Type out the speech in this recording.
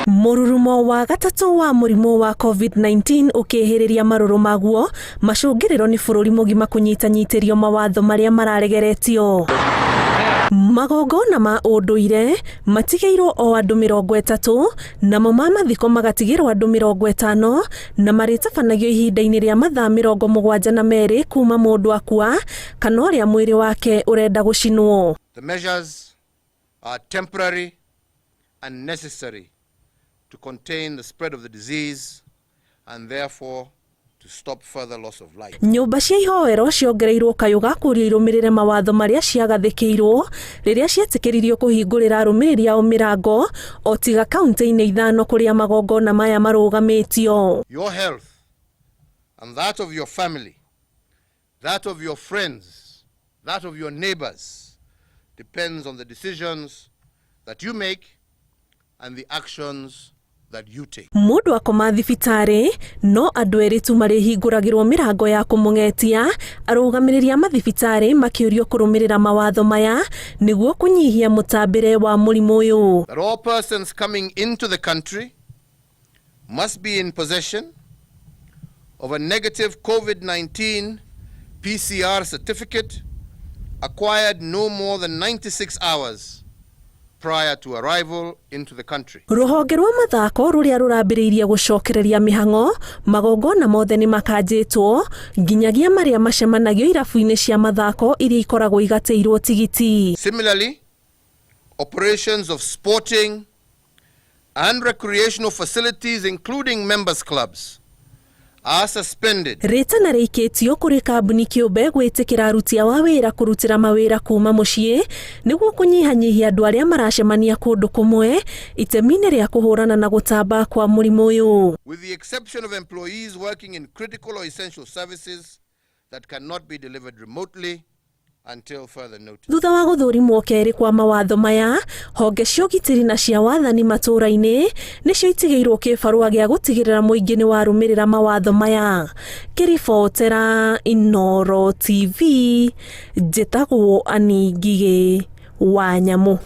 Mũrurumo wa gatatũ wa mũrimũ wa COVID-19 ũkĩhĩrĩria marũrũ maguo, macũngĩrĩro nĩ bũrũri mũgima kũnyitanyitĩrio mawatho marĩa mararegeretio. Magongona ma ũndũire matigĩirwo o andũ 30, namo ma mathiko magatigĩrwo andũ 50, na marĩtabanagio ihinda-inĩ rĩa mathaa 72 kuma mũndũ akua kana ũrĩa mwĩrĩ wake ũrenda gũcinwo. The measures are temporary and necessary to contain the spread of the disease and therefore to stop further loss of life. Nyũmba cia ihoero ciongereirwo kayũ ga kũrio irũmĩrĩre mawatho marĩa ciagathĩkĩirwo rĩrĩa cietĩkĩririo kũhingũrĩra arũmĩrĩri ao mĩrango o tiga kaunti-inĩ ithano kũrĩa magongona maya marũgamĩtio. Your health and that of your family, that of your friends, that of your neighbors depends on the decisions that you make and the actions that you take. Mũndũ akoma thibitarĩ no andũ erĩ tu marĩhingũragĩrwo mĩrango ya kũmũng'etia, arũgamĩrĩri a mathibitarĩ makĩũrio kũrũmĩrĩra mawatho maya nĩguo kũnyihia mũtambĩre wa mũrimũ ũyũ. That all persons coming into the country must be in possession of a negative COVID-19 PCR certificate acquired no more than 96 hours prior to arrival into the country. Rũhonge rwa mathako rũrĩa rũrambĩrĩirie gũcokereria mĩhang'o, magongona mothe nĩ makanjĩtwo nginyagia marĩa macemanagio irabu-inĩ cia mathako iria ikoragwo igatĩirwo tigiti. Similarly, operations of sporting and recreational facilities, including members' clubs, are suspended. Rĩtana rĩikĩtio kũrĩ kambuni kĩũmbe gwĩtĩkĩra aruti a wĩra kũrutĩra mawĩra kuma mũciĩ nĩguo kũnyihanyihia andũ arĩa maracemania kũndũ kũmwe itemi-inĩ rĩa kũhũrana na gũtamba kwa mũrimũ ũyũ. With the exception of employees working in critical or essential services that cannot be delivered remotely until further notice. Thutha wa gũthũrimwo kerĩ kwa mawatho maya, honge cia ũgitĩri na cia wathani matũũra-inĩ nĩcio itigĩirwo kĩbarũa gĩa gũtigĩrĩra mũingĩ nĩ warũmĩrĩra mawatho maya. Ngĩribotera Inooro TV, njĩtagwo Annie Ngigĩ wa Nyamũ.